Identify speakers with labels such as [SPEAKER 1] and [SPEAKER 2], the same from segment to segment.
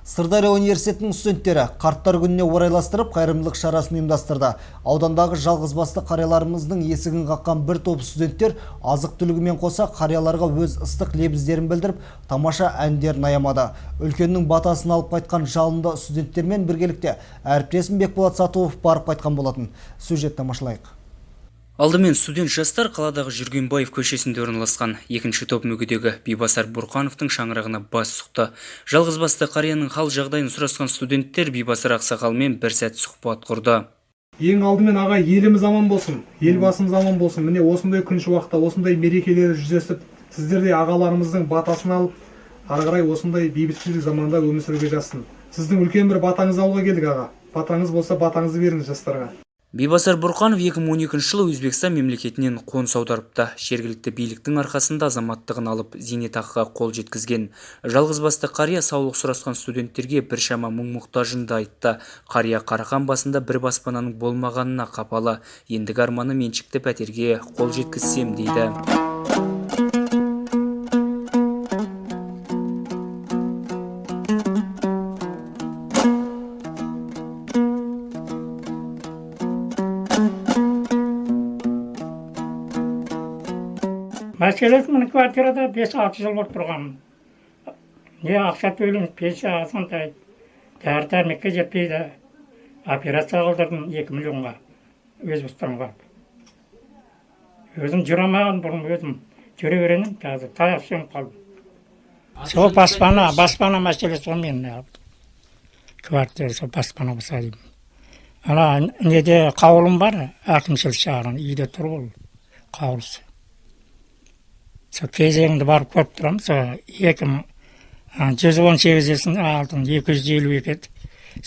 [SPEAKER 1] Сырдария университетінің студенттері қарттар күніне орайластырып, қайырымдылық шарасын ұйымдастырды. Аудандағы жалғызбасты қарияларымыздың есігін қаққан бір топ студенттер азық түлігімен қоса қарияларға өз ыстық лебіздерін білдіріп, тамаша әндерін аямады. Үлкеннің батасын алып қайтқан жалынды студенттермен біргелікте әріптесім Бекболат Сатуов барып қайтқан болатын. Сюжет тамашалайық.
[SPEAKER 2] Алдымен студент жастар қаладағы Жүргенбаев көшесінде орналасқан екінші топ мүгедегі Бибасар Бұрқановтың шаңырағына бас сұқты. Жалғызбасты қарияның хал жағдайын сұрасқан студенттер Бибасар ақсақалмен бір сәт сұхбат құрды.
[SPEAKER 3] Ең алдымен, аға, еліміз аман болсын, елбасымыз аман болсын. Міне, осындай күн шуақта, осындай мерекелер жүздесіп, сіздердей ағаларымыздың батасын алып, ары қарай осындай бейбітшілік заманда өмір сүруге жазсын. Сіздің үлкен бір батаңызды алуға келдік, аға. Батаңыз болса, батаңызды беріңіз жастарға.
[SPEAKER 2] Бибасар Бұрқанов 2012 жылы Өзбекстан мемлекетінен қоныс аударыпты. Жергілікті биліктің арқасында азаматтығын алып, зейнетақыға қол жеткізген. Жалғызбасты қария саулық сұрасқан студенттерге біршама мұң-мұқтажын да айтты. Қария қарақан басында бір баспананың болмағанына қапалы. Ендігі арманы меншікті пәтерге қол жеткізсем дейді.
[SPEAKER 4] Мәселесі, міне, квартирада 5-6 жыл болып тұрғанмын. Не ақша төлейміз, пенсия азғантай, дәрі дәрмекке жетпейді. Операция қылдырдым 2 миллионға Өзбекстанға барып. Өзім жүре алмаған, бұрын өзім жүре берген едім, қазір таяқ сүйеніп қалдым. Сол баспана мәселесі ғой менің. Квартира, сол баспана болса деймін. Ана неде қаулым бар, әкімшілік жағынан үйде тұр ол қаулысы. Сол кезегімді барып көріп тұрамын. Сол 2118-сін алдым, 252 еді.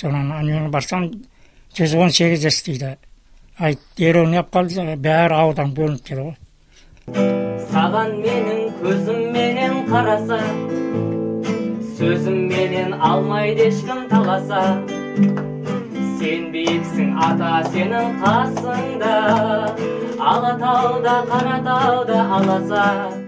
[SPEAKER 4] Сонан ананы барсам, 118 дейді. Айт, дереу не қалды, бәрі аудан бөлініп кетті ғой.
[SPEAKER 5] Саған менің көзімменен қараса, сөзімменен алмайды ешкім таласа. Сен биіксің, ата, сенің қасыңда Алатауда, Қаратауда аласа.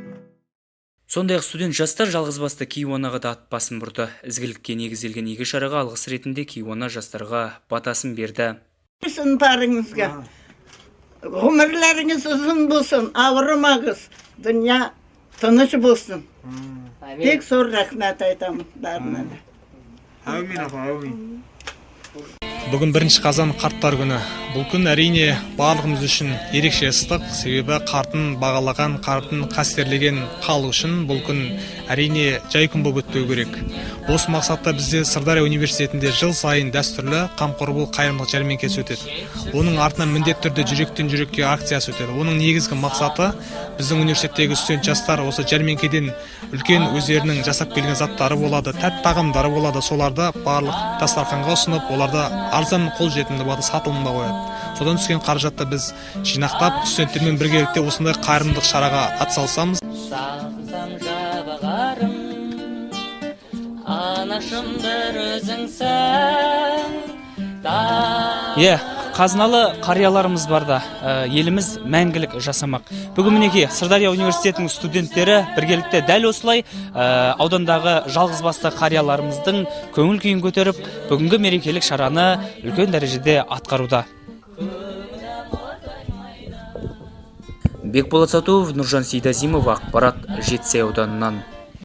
[SPEAKER 2] Сондай-ақ студент жастар жалғызбасты кейуанаға да ат басын бұрды. Ізгілікке негізделген игі шараға алғыс ретінде кейуана жастарға батасын берді.
[SPEAKER 6] Болсын барыңызға. Ғұмырларыңыз ұзын болсын, ауырмаңыз. Дүние тыныш болсын. Тек зор рахмет айтамын бәріне де.
[SPEAKER 3] Әумин, апа, әумин. Бүгін 1 қазан, қарттар күні. Бұл күн, әрине, барлығымыз үшін ерекше ыстық, себебі қартын бағалаған, қартын қастерлеген халық үшін бұл күн, әрине, жай күн болып өтпеу керек. Осы мақсатта бізде Сырдария университетінде жыл сайын дәстүрлі «Қамқор бол» қайырымдылық жәрмеңкесі өтеді. Оның артынан міндетті түрде «Жүректен жүрекке» акциясы өтеді. Оның негізгі мақсаты – біздің университеттегі студент жастар осы жәрмеңкеден үлкен өздерінің жасап келген заттары болады, тәтті тағамдары болады, соларды барлық дастарханға ұсынып, оларды арзан, қолжетімді бағада сатылымға қояды. Содан түскен қаражатты біз жинақтап, студенттермен біргелікте осындай қайырымдылық шараға атсалысамыз.
[SPEAKER 5] Сағынсам жабығарым, анашым, бір өзіңсің.
[SPEAKER 2] Иә, қазыналы қарияларымыз барда еліміз мәңгілік жасамақ. Бүгін, мінекей, Сырдария университетінің студенттері біргелікте дәл осылай аудандағы жалғызбасты қарияларымыздың көңіл күйін көтеріп, бүгінгі мерекелік шараны үлкен дәрежеде атқаруда. Бекболат Сатуов, Нұржан Сейдазимов, ақпарат, Жетісай ауданынан.